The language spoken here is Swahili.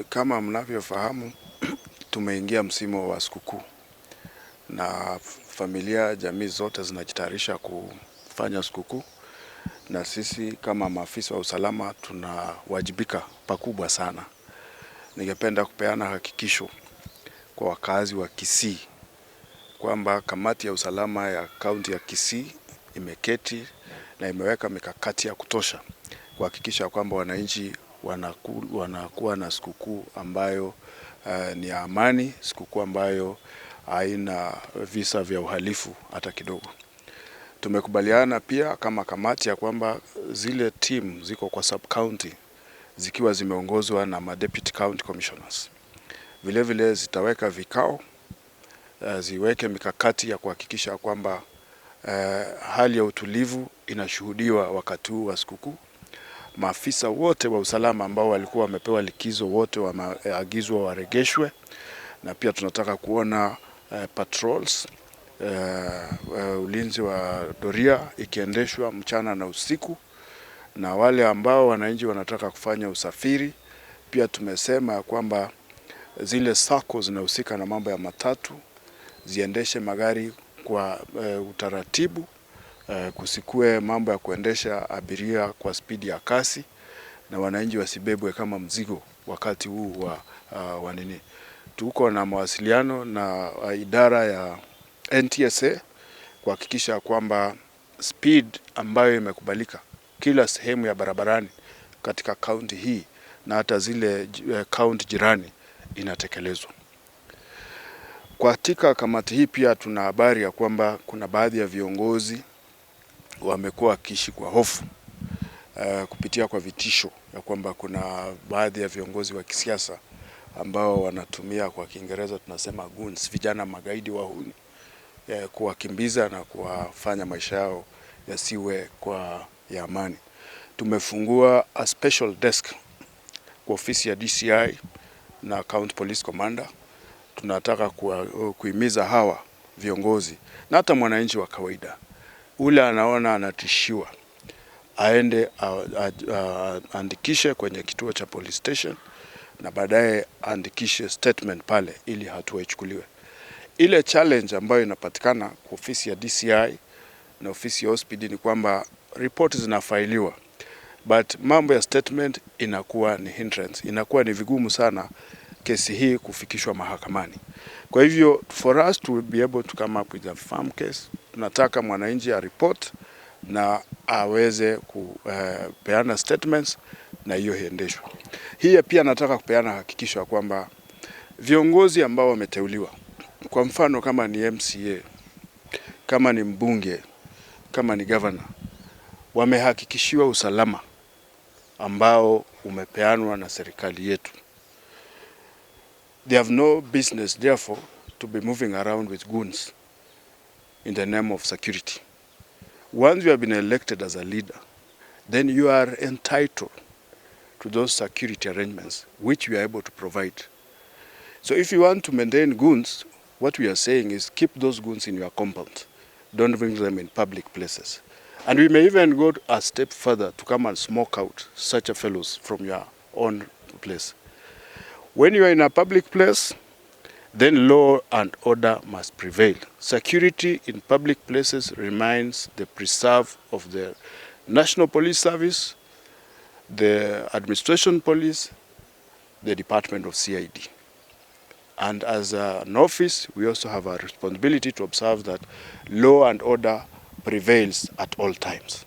Kama mnavyofahamu, tumeingia msimu wa sikukuu na familia, jamii zote zinajitayarisha kufanya sikukuu, na sisi kama maafisa wa usalama tunawajibika pakubwa sana. Ningependa kupeana hakikisho kwa wakazi wa Kisii kwamba kamati ya usalama ya kaunti ya Kisii imeketi na imeweka mikakati ya kutosha kuhakikisha kwamba wananchi wanakuwa na sikukuu ambayo ni ya amani, sikukuu ambayo haina visa vya uhalifu hata kidogo. Tumekubaliana pia kama kamati ya kwamba zile timu ziko kwa sub county zikiwa zimeongozwa na ma deputy county commissioners. Vile vile zitaweka vikao, ziweke mikakati ya kuhakikisha kwamba hali ya utulivu inashuhudiwa wakati huu wa sikukuu. Maafisa wote wa usalama ambao walikuwa wamepewa likizo wote wameagizwa waregeshwe, na pia tunataka kuona patrols, ulinzi wa doria ikiendeshwa mchana na usiku, na wale ambao wananchi wanataka kufanya usafiri pia tumesema kwamba zile sacco zinahusika na mambo ya matatu ziendeshe magari kwa utaratibu, kusikue mambo ya kuendesha abiria kwa spidi ya kasi na wananchi wasibebwe kama mzigo wakati huu wa nini. Tuko na mawasiliano na idara ya NTSA kuhakikisha kwamba speed ambayo imekubalika kila sehemu ya barabarani katika kaunti hii na hata zile kaunti jirani inatekelezwa. Katika kamati hii pia tuna habari ya kwamba kuna baadhi ya viongozi wamekuwa wakiishi kwa hofu kupitia kwa vitisho ya kwamba kuna baadhi ya viongozi wa kisiasa ambao wanatumia, kwa Kiingereza tunasema goons, vijana magaidi wahuni, kuwakimbiza na kuwafanya maisha yao yasiwe kwa ya amani. Tumefungua a special desk kwa ofisi ya DCI na County Police Commander. Tunataka kuhimiza hawa viongozi na hata mwananchi wa kawaida ule anaona anatishiwa aende aandikishe kwenye kituo cha police station na baadaye aandikishe statement pale ili hatua ichukuliwe. Ile challenge ambayo inapatikana kwa ofisi ya DCI na ofisi ya OCPD ni kwamba ripoti zinafailiwa, but mambo ya statement inakuwa ni hindrance, inakuwa ni vigumu sana kesi hii kufikishwa mahakamani. Kwa hivyo for us to be able to come up with a firm case, tunataka mwananchi aripoti na aweze kupeana statements na hiyo iendeshwe. Hii pia nataka kupeana hakikisho ya kwamba viongozi ambao wameteuliwa, kwa mfano kama ni MCA, kama ni mbunge, kama ni governor, wamehakikishiwa usalama ambao umepeanwa na serikali yetu. They have no business, therefore, to be moving around with goons in the name of security. Once you have been elected as a leader, then you are entitled to those security arrangements which we are able to provide. So if you want to maintain goons, what we are saying is keep those goons in your compound. Don't bring them in public places. And we may even go a step further to come and smoke out such a fellows from your own place. When you are in a public place, then law and order must prevail. Security in public places remains the preserve of the National Police Service, the Administration Police, the Department of CID. And as an office, we also have a responsibility to observe that law and order prevails at all times.